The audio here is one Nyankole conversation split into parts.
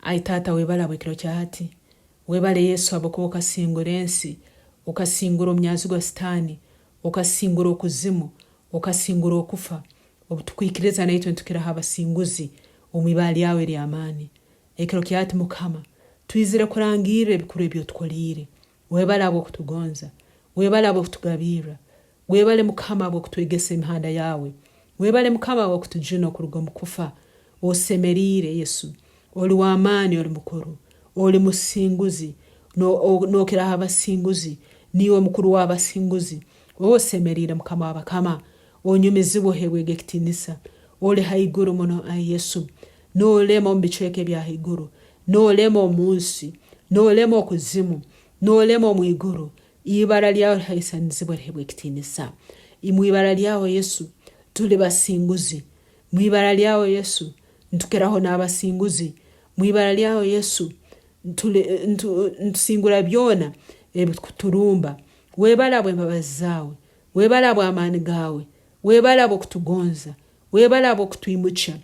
Ai Taata webale habw'ekiro kya hati. Webale Yesu habwokuba okasingura ensi, okasingura omunyanzigwa Sitaani, okasingura okuzimu, okasingura okufa. Obutukwikiriza naitwe nitukiraho abasinguzi omu ibara lyawe ery'amaani. Ekiro kya hati Mukama, twizire kurangirra ebikuru ebi otukoliire. Webale habw'okutugonza. Webale habw'okutugabirra. Webale Mukama habw'okutwegesa emihanda yawe. Webale Mukama habw'okutujuna okuruga omu kufa. Osemeriire Yesu. Oli w'amaani oli mukuru. Oli musinguzi. Nokiraho abasinguzi. Niiwe mukuru w'abasinguzi. Osemeriire Mukama w'abakama. Onyumizibwe ohebwege ekitinisa. Oli haiguru muno ai Yesu. Nolema omu bicweka ebya haiguru. Nolema omu nsi. Nolema okuzimu. Nolema omu iguru. Ibara lyawe lihaisanizibwe lihebwe ekitiinisa. Omu ibara lyawe Yesu, tuli basinguzi. Mu ibara lyawe Yesu, ntukiraho n'abasinguzi. Mu ibara lyawe Yesu, ntusingura byona ebikuturumba. Webale habw'embabazi zaawe. Webale habw'amaani gaawe. Webale habw'okutugonza. Webale habw'okutwimukya.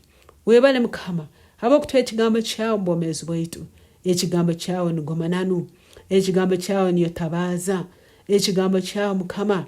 Webale Mukama habw'okutuha ekigambo kyawe omu bwomeezi bwaitu. Ekigambo kyawe nigo mananu. Ekigambo kyawe niyo tabaaza. Ekigambo kyawe Mukama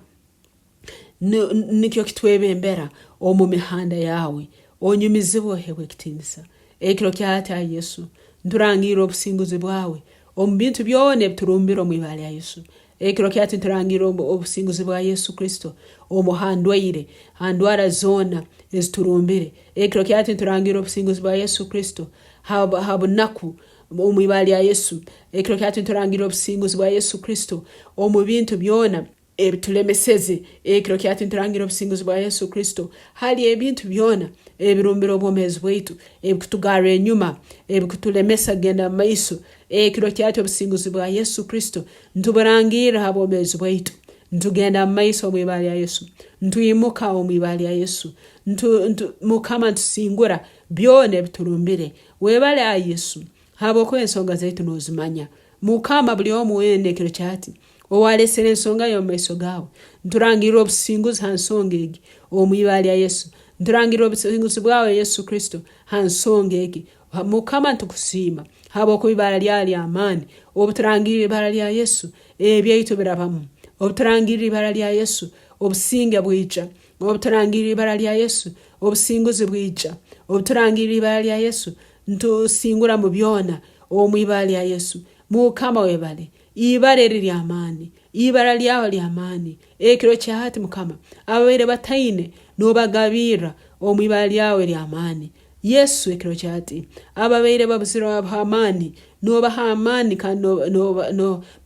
nikyo kitwebembera omu mihanda yawe. Onyumizibwe ohebwe ekitiinisa. Ekiro kya hati ai Yesu, nturangirra obusinguzi bwawe omu bintu byona ebiturumbire omu ibara lya Yesu. Ekiro kya hati niturangirra obusinguzi bwa Yesu Kristo omu ha ndwaire, ha ndwara zoona eziturumbire. Ekiro kya hati niturangirra obusinguzi bwa Yesu Kristo ha, ha bunaku omu ibara lya Yesu. Ekiro kya hati niturangirra obusinguzi bwa Yesu Kristo omu bintu byona ebitulemeseze. Ekiro kya hati niturangirra obusinguzi bwa Yesu Kristo hali ebintu byona ebirumbire obwomeezi bwaitu, ebikutugarra enyuma, ebikutulemesa kugenda mu maiso. Ekiro kya hati obusinguzi bwa Yesu Kristo nituburangirra ha bwomeezi bwaitu. Nitugenda mu maiso omu ibara lya Yesu. Nitwimuka omu ibara lya Yesu. Ntu, ntu, Mukama nitusingura byona ebiturumbire. Webale ai Yesu, habwokuba ensonga zaitu nozimanya. Mukama buli omu weena ekiro kya hati owalesere ensonga ye omu maiso gaawe, nturangirra obusinguzi ha nsonga egi omu ibara lya Yesu. Nturangirra obusinguzi bwawe Yesu Kristo ha nsonga egi. Mukama ntukusiima habwokuba ibara lyawe ly'amaani. Obuturangirra ibara lya Yesu, ebyaitu birabamu. Obuturangirra ibara lya Yesu, obusinge bwija. Obuturangirra ibara lya Yesu, obusinguzi bwija. Obuturangirra ibara lya Yesu, ntusingura mu byona omu ibara lya Yesu. Mukama webale. Ibara eri ly'amaani. Ibara lyawe ly'amaani. Ekiro kya hati Mukama, ababaire bataine nobagabirra omu ibara lyawe ery'amaani. Yesu ekiro kya hati, ababaire babuzirwe amaani, nobaha amaani kandi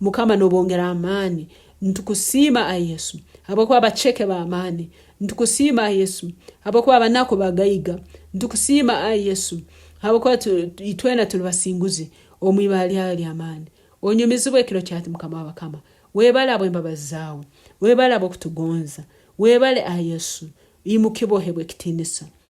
Mukama nobongera amaani. Nitukusiima ai Yesu habwokuba abaceke b'amaani. Nitukusiima ai Yesu habwokuba abanaku bagaiga. Nitukusiima ai Yesu habwokuba itwena tuli basinguzi omu ibara lyawe ery'amaani. Onyumizibwe ekiro kya hati Mukama w'abakama. Webale habw'embabazi zaawe. Webale habw'okutugonza. Webale ai Yesu. Imukibwa ohebwe ekitiinisa.